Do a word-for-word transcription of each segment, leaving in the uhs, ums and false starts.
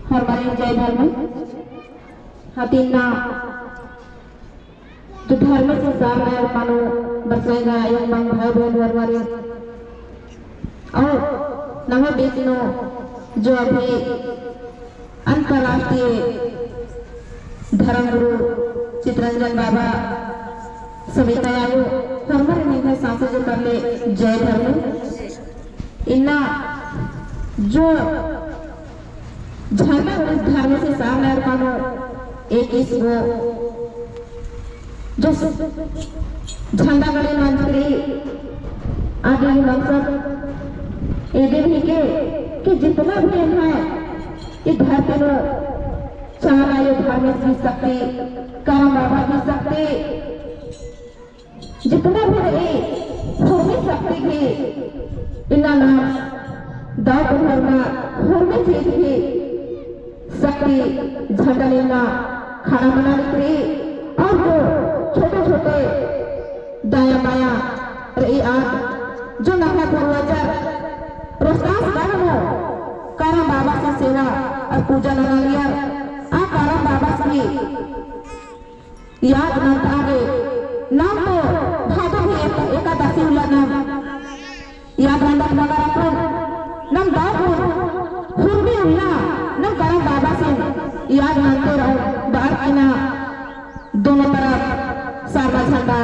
होरमारिन जय धर्म। हतिन्ना जो धर्मेस सारना एड़पा नू बरचका आयो मांग भाई बहिन होरमारिन और नम्है बीच नू जो अभी अंतर्राष्ट्रीय धर्म गुरु चितरंजन बाबा सभेका आयो होरमारिन एंग्है साँसे जो करले जय धर्म। इन्ना जो झंडा गड़ी धर्मेस सारना एड़पा नू इक्कीस गो जो झंडा गड़ी मंजकी रई, आदि मकसद इदिन हिके कि जितना भी है ई धरती नू चाला आयो धर्मेस गही शक्ति, करम बाबा गही शक्ति, जितना भी रई, होरमी शक्ति गही इन्ना नाम दव होरमा, होरमी चीज गही शक्ति झंडा नू इन्ना खड़ा मना लगी रई। और जो छोटे-छोटे दाया-बाया रई आद, जो नम्है पूर्वजर रोहतास गढ़ नू करम बाबासिन सेवा और पूजा ननालियर, आ करम बाबासिन याद नंतआ गे, नाम तो भादो ही एक-, एकादशी उल्ला नाम याद नंदत, मगर अक्कुन नाम दव होरमा उल्ला नाम करम बाबासिन याद नंतआ रओ, बअर की ना दोनों तरफ सरना झंडा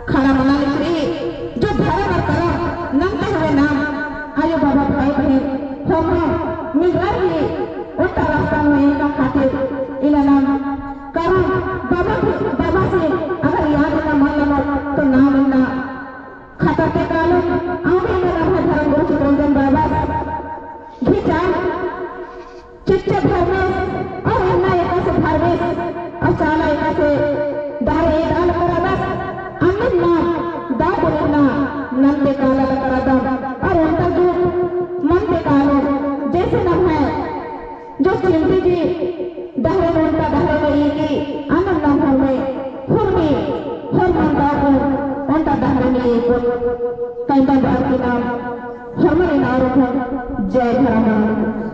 खड़ा मना लगी रई। जो धर्म और करम नंते हुए नाम आयो बाबा भाई बहिन होरमा मिलरर ही ओन्टा रास्ता नू एंगा खातिर इन्ना नाम करम बाबा, बाबासिन अगर याद इन्ना मल ननोत तो नाम इन्ना खतरते कालोत। आम इन्ना नम्है धर्म गुरु चितरंजन बाबा गही चाला चिच्चा धर्मेस और इन्ना एकासे धर्मेस और चाला एकासे डहरे एदआ लगी रअदस, अन्नेम नाम दव इन्ना नन्ते काला लगी रअदम और ओन्टा जो मन्ते कालोम जैसे नम्है जो चिमटी गही डहरे नू ओन्टा डहरे नू ईकी, अन्नेम नाम होरमे, होरमी, होरमन दव ओन्टा डहरे नू ईकी। तब बअर की नाम होरमारिन और जय धर्म।